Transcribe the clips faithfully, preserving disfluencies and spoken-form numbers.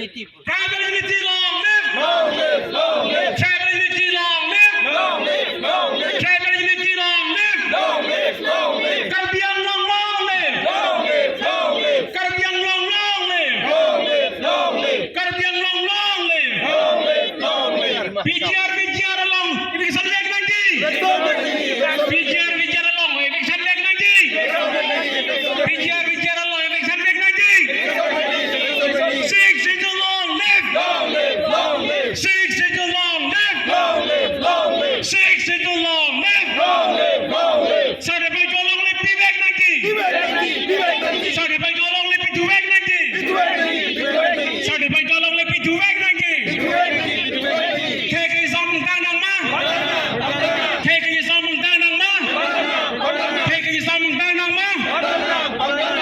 Tribal unity long live! Long live, long live! Tribal unity long live! Long live, long live! Tribal unity long live! Long live, long live! Karbi Anglong long live! Long live, long live! Karbi Anglong long live! Long live, long live! Karbi Anglong long live! Long live, long live! P G R, V G R along eviction vek nangji! P G R, V G R along eviction vek nangji! P G R, V G R along eviction vek nangji! Sixth Schedule long live! Long live, long live! Sixth Schedule long live! Long live, long live! Sixth Schedule long live! Long live, long live! Sar Deboi Dolong le pivek nangji! Pivek nangji, pivek nangji! Sar Deboi Dolong le pithuvek nangji! Pithuvek nangji, pithuvek nangji! Sar Deboi Dolong le pithuvek nangji! Pithuvek nangji, pithuvek nangji! Khei khei samung tang nang ma? Khei khei samung tang nang ma? Khei khei samung tang nang ma?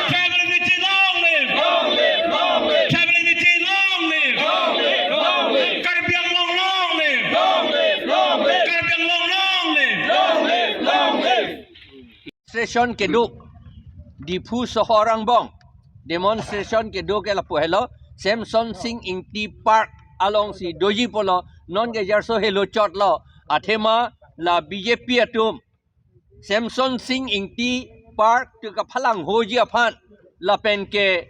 Tribal unity long live! Long live, long live! Tribal unity long live! Long live, long live! Karbi Anglong long live! Long live, long live! Karbi Anglong long live! Long live, long live! Demonstration keduk, Diphu sohor angbong demonstration keduk ke lapu helo, Semsonsing Ingti Park alongsi doji pulo, non ke jarso helo chotlo, athema la B J P atum Semsonsing Ingti Park tu kaphalanghoji aphan lapen ke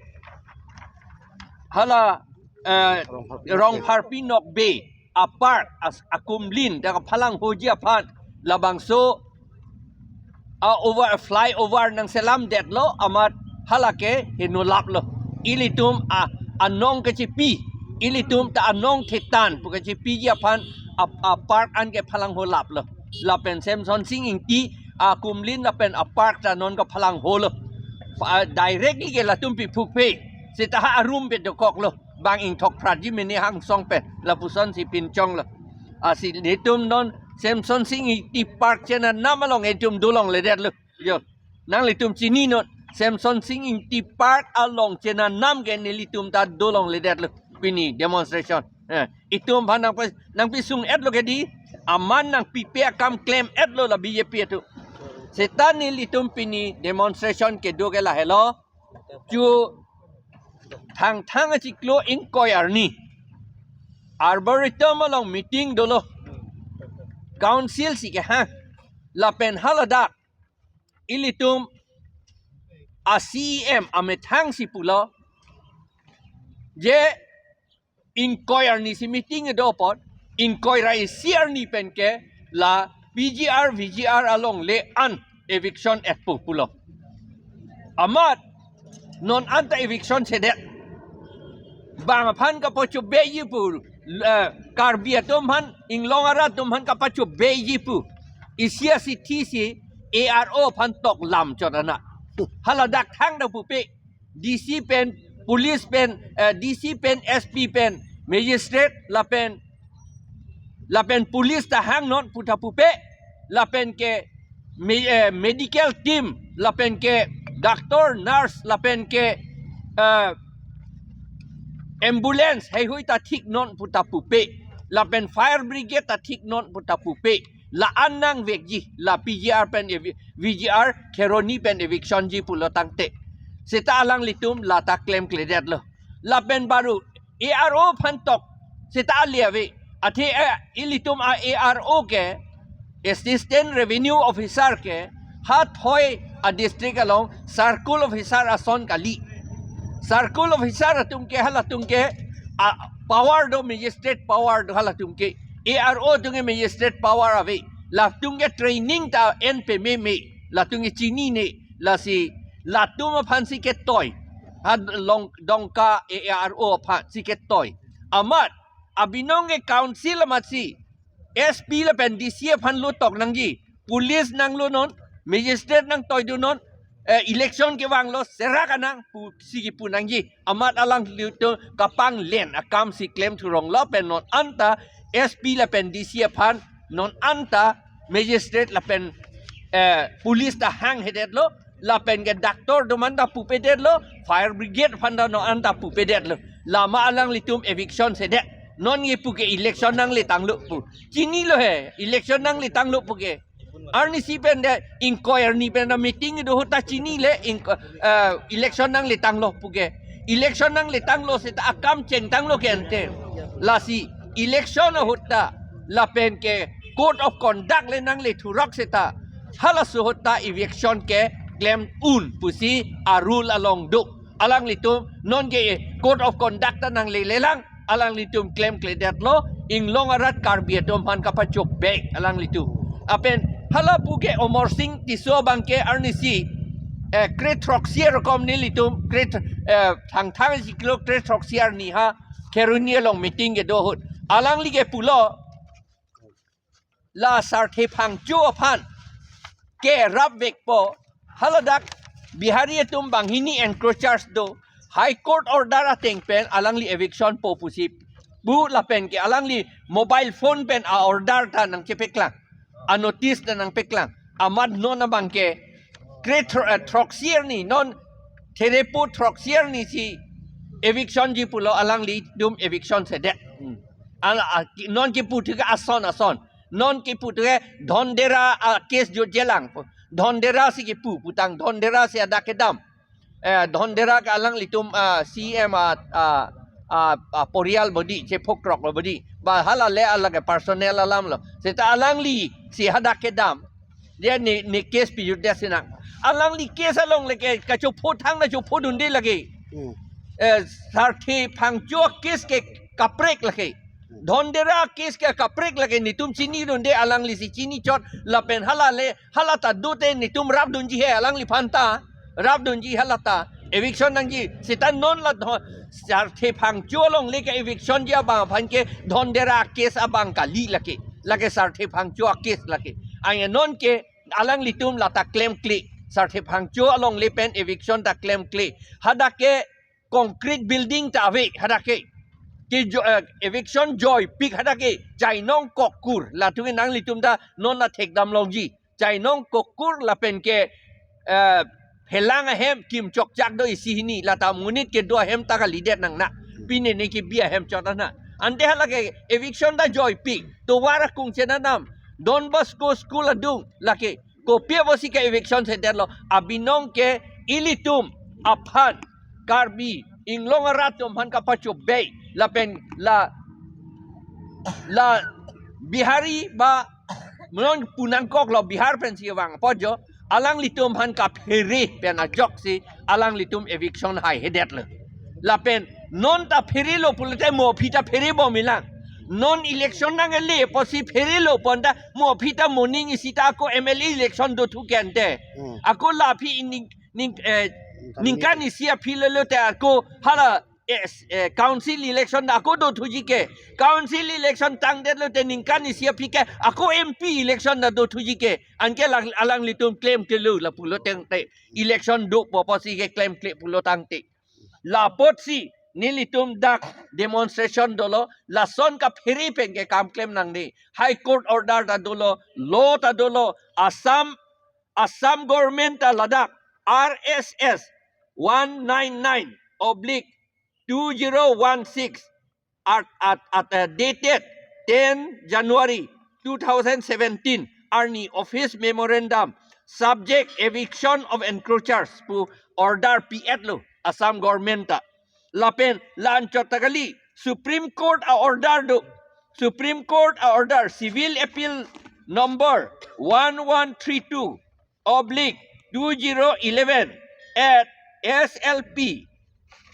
hala, eh, Rongpharpi Nokbe a park as akumlin ta kaphalanghoji aphan labangso a over, a flyover nangselamdetlo amat hala ke heno laplo. Ilitum a, anong kachipi, ilitum ta anong thetan pu kachipiji aphan a, a park an ke phalangho laplo. Lapen Semsonsing Ingti akumlin lapen a park ta non kaphalangholo. Pa, directly ke latum pi phukphe. Seta ha arum pe dokoklo. Bang ingthok phratji mene hangsong pen lapusonsi pinchonglo. Lasi netum non Semsonsing Ingti Park chenanam along etum dolongledetlo. Jo, nanglitum chini non, Semsonsing Ingti Park along chenanam ke nelitum ta dolongledetlo pini demonstration. Eh, itum aphan nangpi, nangpisung-etlo ke di, aman nangpipe akam klem-etlo la B J P atum. Seta nelitum pini demonstration keduk ke lahelo. Chu Thangthang achiklo ingkoi arni Arboretum along meeting dolo. Council si kehang. Lapen haladak ilitum a C E M amethang si pulo, je ingkoi arni si meeting do apot, ingkoi ra isi arni pen ke la P G R, V G R along le an eviction et pu pulo. Amat non anta eviction sedet. Bang aphan kapachobeji pu, eh, Karbi atum aphan, inglong arat atum aphan kapachobeji pu. Isi asithi si A R O aphan toklam chot ana. Haladak thangta pupe. D C pen, police pen, eh, D C pen, S P pen, magistrate lapen, lapen police ta hangnon pu ta pupe, lapen ke me-, eh, medical team, lapen ke doctor, nurse, lapen ke, eh, ambulance heihui ta thiknon pu ta pupe, lapen fire brigade ta thiknon pu ta pupe. La an nangvekji, la P G R pen evi-, V G R Kheroni pen eviction ji pulo tangte. Seta alanglitum la ta klemkledetlo. Lapen baru A R O aphan tok seta ale ave. Athe, eh, ilitum a A R O ke, Assistant Revenue Officer ke, ha thoi a district along circle officer ason kali. Circle officer atum ke halatum ke a power do, magistrate power do halatum ke. A R O atum ke magistrate power ave. Latum ke training ta en pememe. Latum ke chinine. Lasi latum aphan si ketoi. Ha long dongka A R O aphan si ketoi. Amat abinong ke council amat si S P lapen D C aphan lo tok nangji. Police nanglonon, magistrate nangtoidunon, eh, election kevanglo serak anang pusi kipu nangji. Amat alanglitum kapanglen akam si klem thurong lapen non anta S P lapen D C aphan non anta magistrate lapen, eh, police ta hanghedetlo, lapen ke doctor atum anta pupedetlo, fire brigade aphan ta non anta pupedetlo. Lama alanglitum eviction sedet. Non ye puke election nangletanglo pu. Chinilo he, election nangletanglo puke. Arnisi pen de ingkoi arni pen de meeting do ahut ta chinile ingko-, eh, election nangletanglo puke. Election nangletanglo seta akam chengtanglo ke ante. Lasi election ahut ta lapen ke code of conduct le nanglethurok seta halaso ahut ta eviction keklem un pusi a-rule along do. Alanglitum non ke code of conduct ta nanglelelang, alanglitum klemkledetlo, inglong arat Karbi atum aphan kapachobei alanglitum. Lapen hala pu ke Amarsing Tisso abang ke arnisi, eh, kre throksi rokom nelitum, kre th-, eh, Thangthang isi kilo kre throksi arni ha Kheroni along meeting kedo ahut alangli ke pulo, la Sarthe Phangcho aphan ke rapvekpo, haladak Bihari atum banghini encroachers do, High Court order ateng pen alangli eviction po pusi pu lapen ke alangli mobile phone pen a-order ta nangchepeklang, a-notice ta nangpeklang. Amat non abang ke kre thro-, eh, throksi arni, non therepo throksi arni si eviction ji pulo, alanglitum eviction sedet. Hmm. Ala, a, ki-, non kipu thu ke ason ason. Non kipu thu ke Dhondera a-case jotjelang. Dhondera si kipu, putang Dhondera si hadak kedam. Eh, Dhondera ke alanglitum, ah, C M a, ah, ah, ah, porial bodi, chephokroklo bodi. Ba hala le alage personal alamlo. Seta alangli si hadak kedam. Dia ne, ne case pijutdet sinang. Alangli case along le ke kachopho thangta chophodunde lake. Hmm. Eh, Sarthe Phangcho case ke kaprek lake. Dhondera case ke kaprek lake, netum chinidunde, alangli si chinichot lapen hala le, hala ta dote netum rapdunji he alangliphan ta. Rapdunji hala ta. Eviction nangji. Seta non la Dho-, Sarthe Phangcho along le ke eviction ji abang aphan ke Dhondera case abang kali lake. Lake Sarthe Phangcho case lake. Aya non ke alanglitum la ta klemkle. Sarthe Phangcho along le pen eviction ta klemkle. Hadak ke concrete building ta ave hadak ke. Ke jo-, eh, eviction joipik hadak ke. Chainong kokkur. Latum ke nanglitum ta non la thekdam longji. Chainong kokkur lapen ke, eh, phelang ahem kim chokchak do isi hini. La ta monit kedo ahem ta kalidet nang na. Pine ne kebi ahem chot na. Ante hala ke eviction ta joipik. Tovar akung chenanam. Don Bosco School adung lake. Kopi apotsi ke eviction sedetlo, abinong ke ilitum aphan Karbi inglong arat atum aphan kapachobei lapen la, la Bihari ba non punangkoklo, Bihar pensi vang pojo, alanglitum aphan kaphere pen ajoksi alanglitum eviction haihedetlo. Lapen non ta pherelo pulote mo aphi ta pherebom ilang. Non election nang ele apotsi pherelo pon ta mo aphi ta moning isi ta ako M L A election dothu ke ante. Hmm. Ako la aphi ning, ning, eh, ningkan isi aphi lelo te ako hala, eh, eh, council election ta ako dothuji ke. Council election tangdetlo te ningkan isi aphi ke ako M P election ta dothuji ke. Anke lang, alanglitum klemklelo lapulo tangte. Election dopo apotsi ke klemkle pulo tangte. La apotsi nelitum dak demonstration dolo, lason kaphere pen ke kam klem nangne. High Court order ta dolo, law ta dolo, Assam, Assam government ta ladak R S S one nine nine oblique two zero one six at, at, at, uh, dated ten January two thousand seventeen arni office memorandum subject eviction of encroachers pu order pi-etlo Assam government ta. Lapen la anchot ta kali, Supreme Court a-order do. Supreme Court a-order, civil appeal number one one three two oblique two zero eleven at S L P,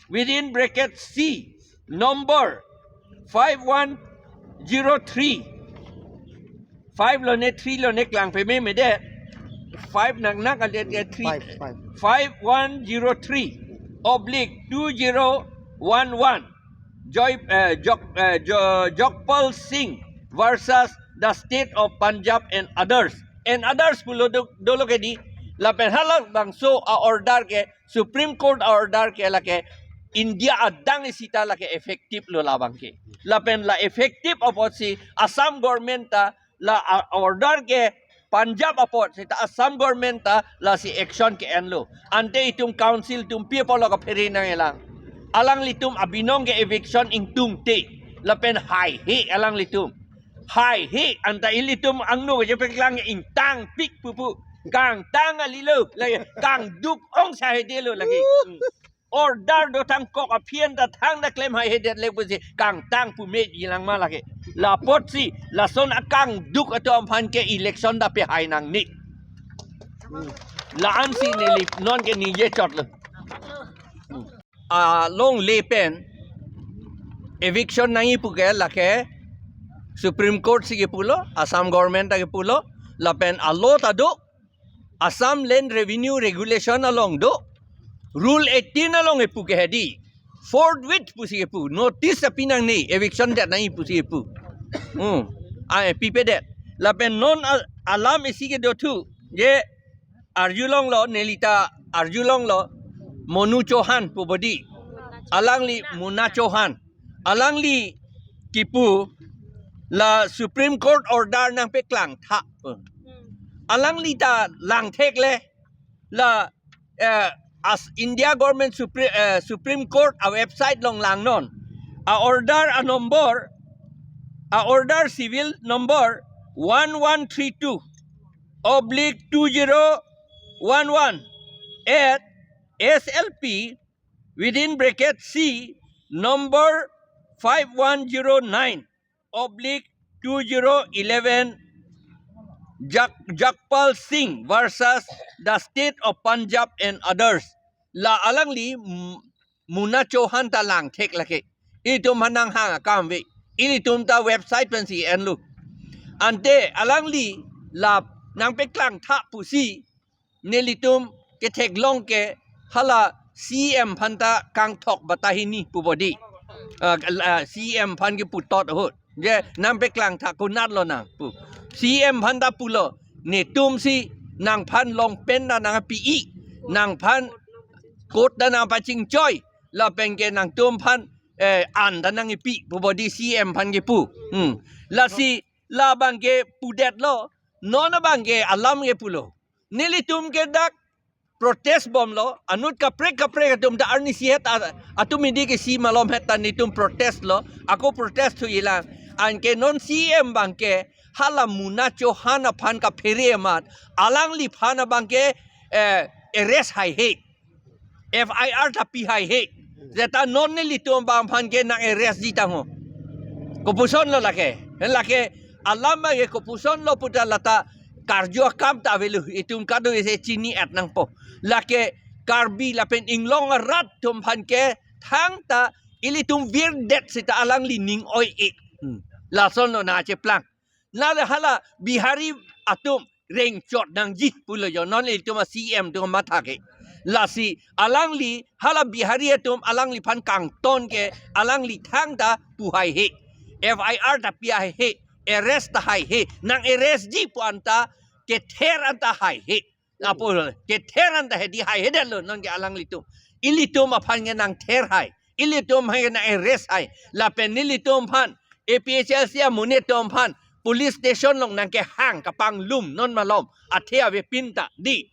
within bracket C, number five one zero three. Five lone three lone klang peme mede. Five nang nang adet ke three. Five, five. Five one zero three oblique two zero one one. Joy, eh, Jog, eh, Jo-, Jogpal Singh versus the State of Punjab and others. And others pulo do, dolo ke di. Lapen halabangso a-order ke, Supreme Court a-order ke lake India adang isi ta lake effective lo labang ke. Lapen la effective apotsi Assam government ta la a-, order ke Punjab apot seta Assam government ta lasi action ke-enlo. Ante itum council atum pi apotlo kaphere nang elang. Alanglitum abinong ke eviction ingtungte. Lapen haihe alanglitum. Haihe anta ilitum angno kejepeklang ingtangpik pupu. Kangtang kalilo. Lagi kangduk ong sahedelo lagi. Hmm. order do tangkok aphi an ta thangta klem haihedet le pusi kangtang pu me jilang ma lake. Lapotsi lason akangduk atum aphan ke election ta pehai nangne. La-ansi neli non ke ningje chotlo. Alongle pen eviction nangji pu ke lake Supreme Court si kepulo, Assam government ta kepulo, lapen alo ta do, Assam Land Revenue Regulation along do, Rule eighteen along epu ke hedi, forthwith pusi kepu, notice api nangne, eviction det nangji pusi kepu. Hmm. Ai, pipedet. Lapen non al-, alam isi kedothu, je arjulonglo, neli ta arjulonglo, Monu Chauhan pu bodi. Alangli Muna Chauhan. Alangli kipu la Supreme Court order nangpeklang tha. Alangli ta langthek le la, eh, as India government Supre-, eh, Supreme Court a website along langnon. A order a number, a order civil number one one three two oblique two zero one one at S L P within bracket C number five one zero nine oblique two zero eleven, Jak-, Jagpal Singh versus the State of Punjab and others. La alangli, mm, Muna Chauhan ta langthek lake. Itum hanang hang akam ave. Ilitum ta website pensi enlo. Ante alangli la nangpeklang tha pusi nelitum ketheklong ke hala C M aphan ta kangthok bata hini pu bodi. Ah, la, C M aphan ke putot ahut. Je nangpeklang tha konatlo nang pu. C M aphan ta pulo. Netumsi nangphan long pen ta nangpi-i. Nangphan coat ta nangpachingchoi. Lapen ke nangtumphan, eh, an ta nangpi pu bodi C M aphan kepu. Hmm. Lasi labang ke pudetlo. Non abang ke alam kepulo. Nelitum ke dak protest bomlo, anut kaprek kaprek atum ta arnisi het a-, atum midi ke si malom het ta netum protest lo, ako protest thuilang, anke non C M abang ke hala Muna Chauhan aphan kaphere amat, alangliphan abang ke, eh, arrest haihe, F I R ta pi haihe, seta non nelitum abang aphan ke nang arrest ji tangho. Kopusonlo lake, lake alam abang ke kopusonlo puta lata karju akam ta avelo, itum kado isi chini-et nangpo. Lake Karbi lapen inglong arat atum aphan ke thangta ilitum virdet seta alangli ning oi-e. Hmm. Lasonlo nangcheplang. Nale hala Bihari atum rengchot nangji pulo jo non ilitum a C M atum matha ke. Lasi alangli hala Bihari atum alangliphan kangton ke alangli thangta pu haihe. F I R ta pi haihe. Arrest ta haihe. Nang arrest ji pu anta kether anta haihe. Apo kether anta hedi haihedetlo non ke alanglitum. Ilitum aphan ke nangther hai. Ilitum aphan ke nang arrest hai. Lapen nelitum aphan A P H L C amonit atum aphan police station along nangkehang kapanglum non malom. Athe avepin ta di.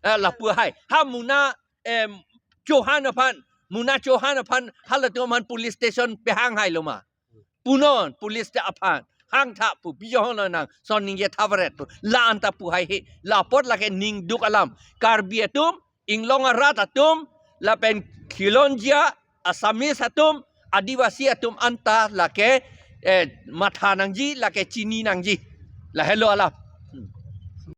Eh, lapu hai. Ha Muna, em, Chauhan aphan, Muna Chauhan aphan halatum aphan police station pehang hailo ma. Punon police ta aphan hangtha pu bijong lo nang son ningje thavaret pu la anta pu haihe. Lapot lake ningduk alam. Karbi atum, inglong arat atum, lapen khilonjia, Assamese atum, Adivasi atum anta lake, eh, matha nangji, lake chini nangji. Lahelo alam.